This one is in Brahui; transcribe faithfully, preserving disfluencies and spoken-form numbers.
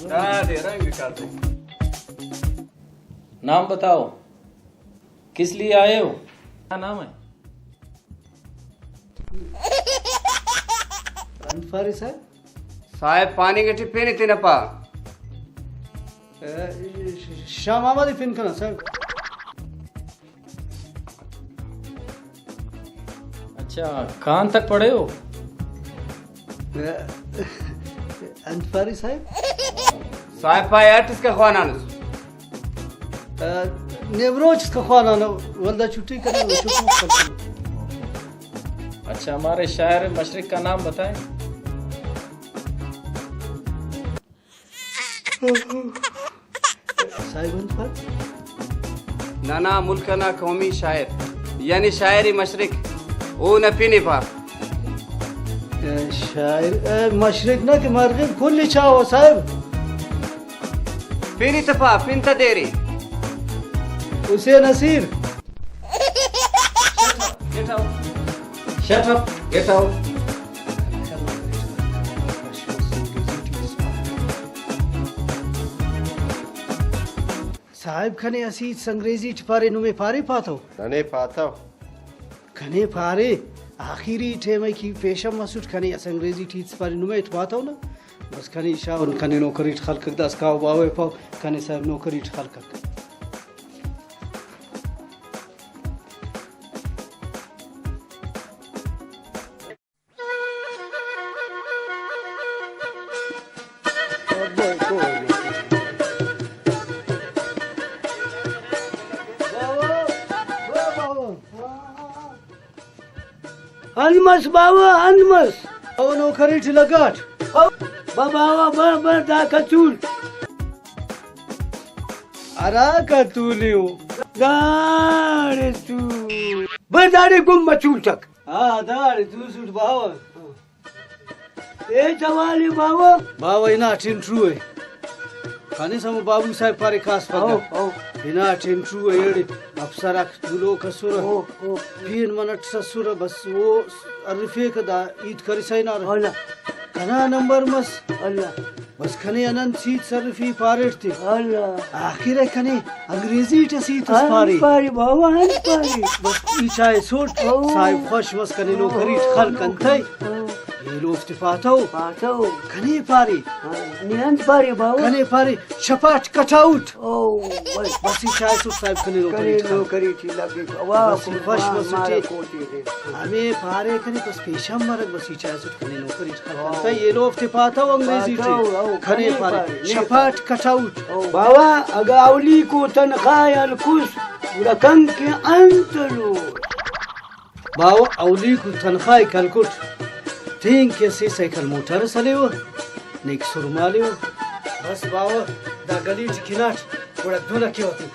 دادے رنگ کاتے۔ نام بتاؤ، کس لیے آئے ہو؟ کیا نام ہے؟ انت پارے صاحب؟ صاحب پاننگ ٹی پین تینا پا۔ اے، شاہ محمد ءِ پن کنا صاحب۔ اچھا، کہاں تک پڑھے ہو؟ انت پارے صاحب؟ صاحب پائے اٹ اسکا خوانانس؟ آ، نیمروچ اسکا خوانانو، ولدا چھٹی کرے، چھٹی کرے۔ اچھا، ہمارے شاعر مشرق کا نام بتائیں۔ صاحب انت پارے؟ ننا ملک ئنا قومی شاعر، یعنی شاعر مشرق، اونا پن ءِ پا۔ اے، شاعر، اے، مشرق نا کہ مغرب کل چاوہ صاحب۔ پن ءِ تہ پا، پن تہ دیرے۔ حسین اسیر۔ Shut up, get out. Shut up, get out. صاحب کنے اسہ ہیت انگریزی ٹی پارے، نمے پارے پاتو۔ ننے پاتو۔ کنے پارے، آخری ٹائم ءِ کہ پیشن مسٹ، کنے اسہ انگریزی ٹی ہیت پارے، نمے ٹی پاتو نا۔ بس کنے شاغن، کنے نوکری ٹی خلکک، داسکا باوہ پاو، کنے صاحب نوکری ٹی خلکک۔ انت مس باوہ، انت مس؟ او نوکری ٹی لگاٹ۔ او با-، باوہ، بر، بر، دا کتول۔ ہرا کتولیو؟ داڑے تو۔ بر داڑے گم مچولٹک۔ ہاں، داڑے توسٹ باوہ۔ اے جوالے باوہ۔ باوہ ہناٹ انٹرویو ءِ۔ خانس ہمو بابو صاحب پارے کاس پگہ۔ او، او۔ ہناٹ انٹرویو ءِ، ایڑے افسر آک تولوک اسرہ۔ او، او۔ پین منٹ اسرہ، بس او ارفیکہ، دا ہیت کرسا ہنارہ۔ اللہ۔ کنا نمبر مس۔ اللہ۔ بس کنے انت ہیت سرفی پاریٹ تے۔ اللہ۔ آخر ءِ کنے انگریزی ٹی اسہ ہیت اس انت پارے۔ پارے بابا، انت پارے۔ بس ای چائسٹ، او۔ صاحب خوش مس، کنے نوکری ٹی خلک انتئے۔ او۔ ایلو اوفتے پاتو۔ پاتو۔ کنے پارے۔ ہاں، نی انت پارے بابا؟ کنے پارے، شپاٹ کٹ آؤٹ۔ او، بس۔ بس ای چائسٹ صاحب کنے نوکری کنے ٹی خلک۔ نوکری ٹی لگک۔ واہ، بس ای خوش مس مارا ٹی۔ کوٹی دے۔ ہمے پارے کنے بس پیشن مرک، بس ای چائسٹ کنے نوکری ٹی خلک۔ ہاں۔ انتئے ایلو اوفتے پاتو انگریزی ٹی؟ پاتو، او، کنے کنے پارے، پارے، نے شپاٹ پارے۔ کٹ آؤٹ۔ او۔ باوہ، اگہ اولیکو تنخواہ ءِ ہلکس، گڑا کن کہ انت ہلو؟ باوہ، اولیکو تنخواہ ءِ ہلکٹ، تینکہ اسہ سائیکل موٹر اس ہلیوہ، نیک سرمالیوہ۔ بس باوہ، دا گلی ٹی کناٹ، گڑا دن ءِ کیوہ تے۔